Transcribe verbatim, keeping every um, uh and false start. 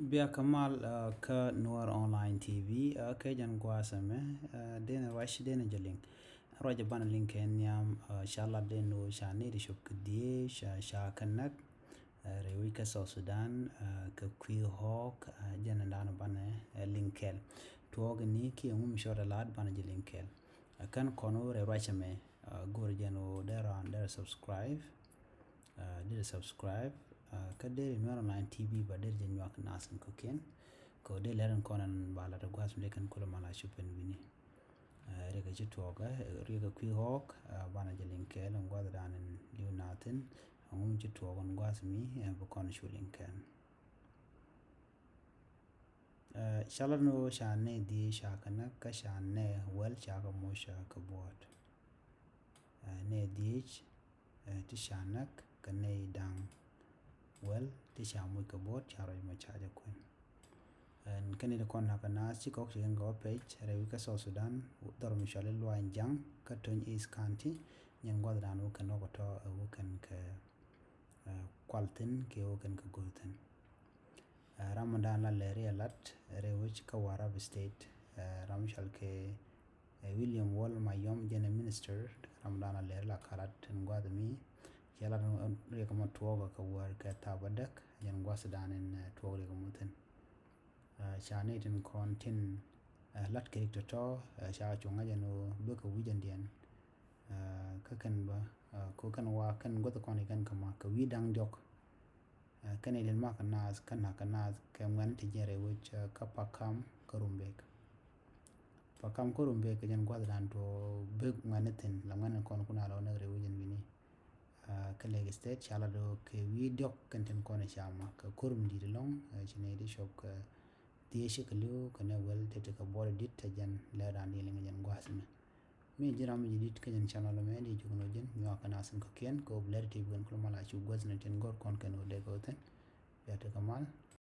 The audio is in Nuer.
Bia kä mal kä Nuɔr Online T V. Kɛ jɛn gua̱a̱th ɛmɛ, denɛ ruac denɛ jɛ liŋ. Ruac ɛ banɛ liŋ kɛ nhiam, ca lat den ɣöö ca nɛy ti cop kɛ dhieec ca kä näk rɛy wec kä South Sudan kɛ kui̱ ɣɔ̱ɔ̱k. Jɛn ɛn da̱a̱n banɛ liŋ kɛɛl. Tuɔɔk ni kiɛ ŋum cɔt ɛ lat banɛ jɛ liŋ kɛɛl. Kän kɔn wä rɛy ruac ɛmɛ, go̱r jɛn ɣöö dee raan dee subscribe. Dee subscribe. Kä dee Nuɔr Online T V ba dee jɛ nyuak nath in kɔ̱kiɛn. Kɛ ɣöö dee lɛr in kɔn in ba lat ɛ gua̱a̱th mi dee kɛn kulɛ mal a cop in wi̱ni. Riɛk ɛ ci tuɔɔkä, riɛk ɛ kui̱ ɣɔ̱ɔ̱k, banɛ jɛ liŋ kɛɛl in gua̱a̱th dan in li̱w nath in. Ɛŋu mi ci tuɔɔk in gua̱a̱th mi bi kɔn cu liŋ kɛɛl. Ca lat ni ɣöö ca nɛy dhieec ca kä näk kä ca nɛy wäl ca kɛ moc kɛ buɔ̱ɔ̱t. Nɛy dhieec ti ca näk kɛ nɛy da̱ŋ wäl ti ca moc kɛ buɔ̱ɔ̱t ca ruac mɔ ca jɛ kuɛn. Ɛn kɛn ti kɔn nakä naath ci kɔk ci kɛn kɛ wä pec rɛy wec kä South Sudan, dhɔr mi cɔal i̱ Luany Jaŋ kä Tony East County. Nyɛn gua̱th dan wä kɛn wä kɛ tɔ ɛ wä kɛn kɛ kual thi̱n kiɛ wä kɛn kɛ go̱o̱r thi̱n. Ram dan la lɛri a lat rɛy wec kä Warrap State, ram cɔal kɛ William Wol Mayom jɛn ɛ minister. Ram dan la lɛri la kalat in gua̱th mi cɛ lat riɛk mɔ tuɔɔk kɛ wäär kɛ thap a däk. Jɛn gua̱th dan in tuɔɔk riɛk mɔ thi̱n. Ca ni tin kɔn tin lat kɛ rik tɔtɔ, ca cuŋ a jɛn wä bikɛ wi̱c jɛn diɛn. Kä kɛn bä ko kɛn wa kɛn guäth kɔn i kɛn kɛ ma kɛ wi̱i̱ da̱ŋ diɔk. Kɛn ilin mak kɛ naath kä nak kɛ naath kɛ ŋuɛn ti jɛn rɛy wec kä Pakam kä Rumbek. Pakam kä Rumbek kɛ jɛn gua̱th dan tuɔ bek ŋuɛn ithin la ŋuɛn in kɔn kun a lɔ näk rɛy wec in wi̱ni. Kä Lake State ca la dɔ kɛ wi̱i̱ diɔk kɛn tin kɔn i ca ma kɛ korum di̱t ilɔŋ. Ci nɛy di cop kɛ dhieec kɛ li̱w kɛ nɛy wäl ti ti kɛ buɔt i di̱t. Ɛ jɛn lɛr dan di liŋ jɛn gua̱th mɛ. Mi ji̱ ram mi ji̱ di̱t kä jɛn channel mɛ di jukni wä ji̱n nyuak kɛ nath in kɔ̱kiɛn kɛ wä bi lɛr ti bi kɛn kulɛ mal a cu guäth ni tin gɔr kɔn kɛn wä dee kɛ wä thi̱n. Bia tekɛ mal.